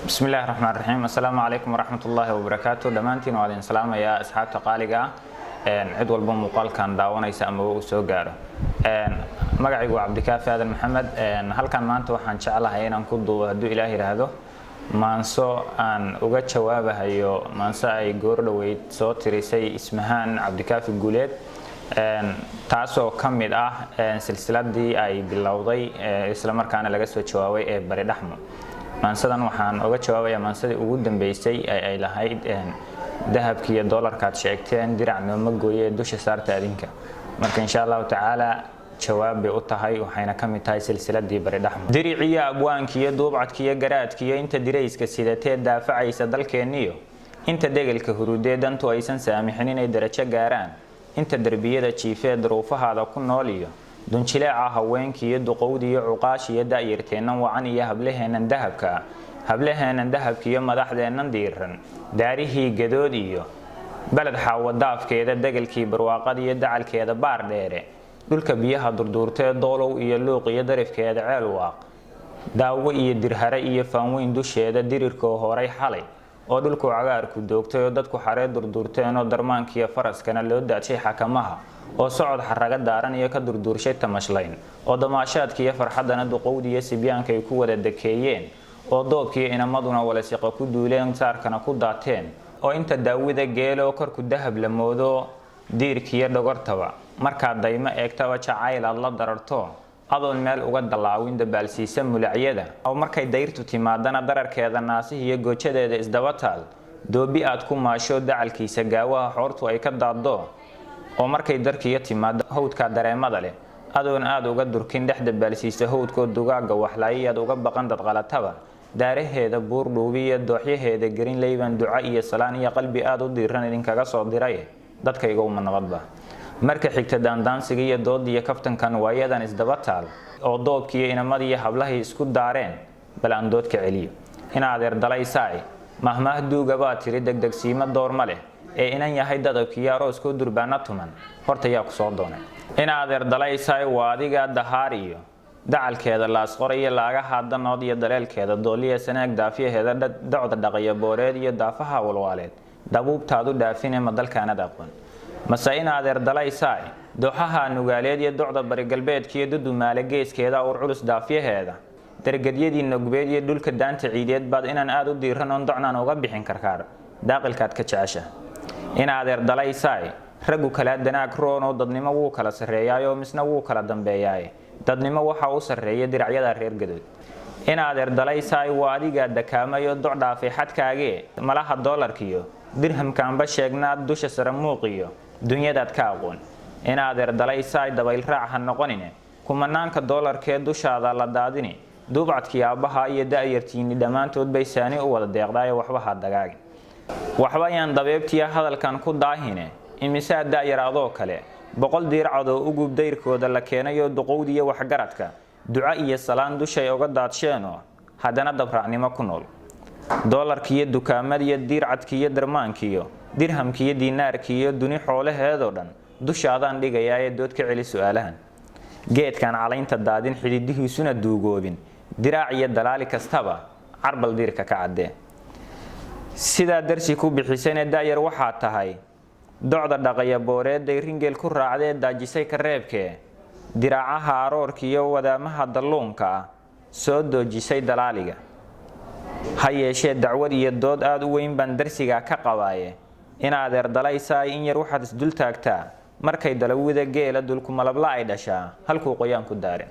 Bismi illahi raxmaan raxiim. Assalaamu calaykum waraxmatullaahi wabarakaatu. Dhammaantiin waa idin salaamayaa, asxaabta qaaliga ah, cid walba muuqaalkan daawanaysa amaba uu soo gaaro. Magacaygu waa Cabdikaafi Aadan Maxamed. Halkan maanta waxaan jeclahay inaan ku duubo, hadduu Ilaah yidhaahdo, maanso aan uga jawaabahayo maanso ay goor dhoweyd soo tirisay Ismahaan Cabdikaafi Guuleed, taasoo ka mid ah silsiladii ay bilowday islamarkaana laga soo jawaabay ee Bari Dhaxmo. Maansadan waxaan uga jawaabayaa maansadii ugu dambeysay ee ay lahayd "Dahabkiiyo doolarkaad sheegteen dirac nooma gooye, dusha saarta adinka". Marka, insha Allahu tacaala, jawaab bay u tahay, waxayna ka mid tahay silsiladii Bari Dhaxmo. Diriciyo abwaankiiyo duubcadkiiyo garaadkiiyo inta dirayska sidatee daafacaysa dalkeenniyo inta degelka hurudee dantu aysan saamixin inay darajo gaaraan, inta derbiyada jiifee duruufahaada ku nool iyo dunjileeca haweenkiiyo duqowdiiyo cuqaashiyo da'yarteennan wacan iyo hablaheennan dahabka, hablaheennan dahabkiiyo madaxdeennan diiran, daarihii Gadood iyo Beled Xaawadaafkeeda, degelkii Barwaaqada iyo dacalkeeda Baar Dheere, dhulka biyaha durduurtee Doolow iyo Luuq iyo darifkeeda Ceelwaaq, Daawo iyo Dirhare iyo Faanweyn dusheeda, dirirkoo horay xalay oo dhulku cagaarku doogtay oo dadku xaree durduurteen oo darmaankiiyo faraskana loo daadshay xakamaha oo socod xaraga daaran iyo ka durduurshay tamashlayn oo damaashaadkiiyo farxaddana duqowdiiyo sibyaanka ay ku wada dekeeyeen oo doobkiiyo inamaduna walasiqo ku duuleen, saarkana ku daateen oo inta daawida geeloo korku dahab la moodo, diirkiiyo dhogortaba markaad daymo eegtaba jacayl aad la dararto, adoon meel uga dallaawin dabaalsiisa mulacyada oo markay dayrtu timaadana dararkeeda naasihiiyo goojadeeda isdaba taal, doobi aad ku maasho dacalkiisa gaawaha xoortu ay ka daaddo oo markay darkiyo timaado hawdka dareemada leh, adoon aad uga durkin dhex dabaalsiisa hawdkoo dugaagga waxlaayayaad uga baqan dadqalataba, daaraheeda Buur Dhuubiyo dooxyaheeda Gerin Leyban duco iyo salaan iyo qalbi aad u diiran idinkaga soo diray. Dadkayga, uma nabadba? Marka xigta, daandaansiga iyo doodiyo kaftankan waayadan isdaba taal oo doobkiiyo inamadiiyo hablahii isku daareen, bal aan dood ka celiyo. Ina adeer dalaysaay, mahmaah duuga baa tiri: "Degdegsiimo door ma leh." Ee inan yahay dadabkiiyo arooskoo durbaana tuman, horta yaa ku soo doonay? Ina adeer dalaysaay, waa adiga Dahaar iyo dacalkeeda Laasqor iyo Laagaha Danood iyo daleelkeeda Dooliya Sanaag, daafyaheeda Docda Dhaqaya Booreed iyo daafaha Walwaaleed dabuubtaadu dhaafine, ma dalkaanad aqoon? Mase, ina adeer dalaysaay, dooxaha Nugaaleed iyo docda Bari Galbeedkiiyo Dudumaale geeskeeda, Ur Culus daafyaheeda, dargadyadii Nogbeed iyo dhulka Daanta Ciideed baad inaan aada u diiran oon docnaan uga bixin Karkaar daaqilkaad ka jecesha? Ina adeer dalaysaay, raggu kalaa danaag roonoo dadnimo wuu kala sarreeyaayoo misna wuu kala dambeeyaaye, dadnimo waxaa u sarreeya diracyada reer Gadood. Ina adeer dalaysaay, waa adigaa dakaamayo doc dhaafay xadkaagee, malaha doolarkiyo dirhamkaanba sheegnaad dusha sare muuqiyo dunyadaad ka aqoon. Ina adeer dalaysaay, dabayl raac ha noqonine, kumanaanka doolarkee dushaada la daadini duubcadkii aabbaha iyo da'yartiinni dhammaantood bay saani u wada deeqdaaye, waxba ha dagaagin, waxba yaan dabeebtiya hadalkan ku daahine. Imisaa da'yar adoo kale 100 diircadoo ugub dayrkooda la keenayoo duqowdiyo waxgaradka duco iyo salaan dushay uga daadsheenoo haddana dabraacnimo ku nool? Doolarkiiyo dukaamadiyo diircadkiiyo darmaankiyo dirhamkiiyo diinaarkiiyo duni xoolaheedoo dhan dushaadaan dhigayaa ee dood ka celi su-aalahan. Geedkan calaynta daadin, xididihiisuna duugoobin, diraac iyo dalaali kastaba carbal diirka ka caddee. Sidaa darsi ku bixisayna, da'yar waxaa tahay docda Dhaqaya Booreeday ringeel ku raacdee daajisay kareebkee, diraacaha aroorkiiyo wadaamaha dalluunka ah soo doojisay dalaaliga. Ha yeeshee, dacwad iyo dood aada u weyn baan darsigaa ka qabaaye. Ina adeer dalaysaay, in yar waxaad isdul taagtaa markay dalawida geela dulkumalabla ay dhashaa halkuu qoyaan ku daarin.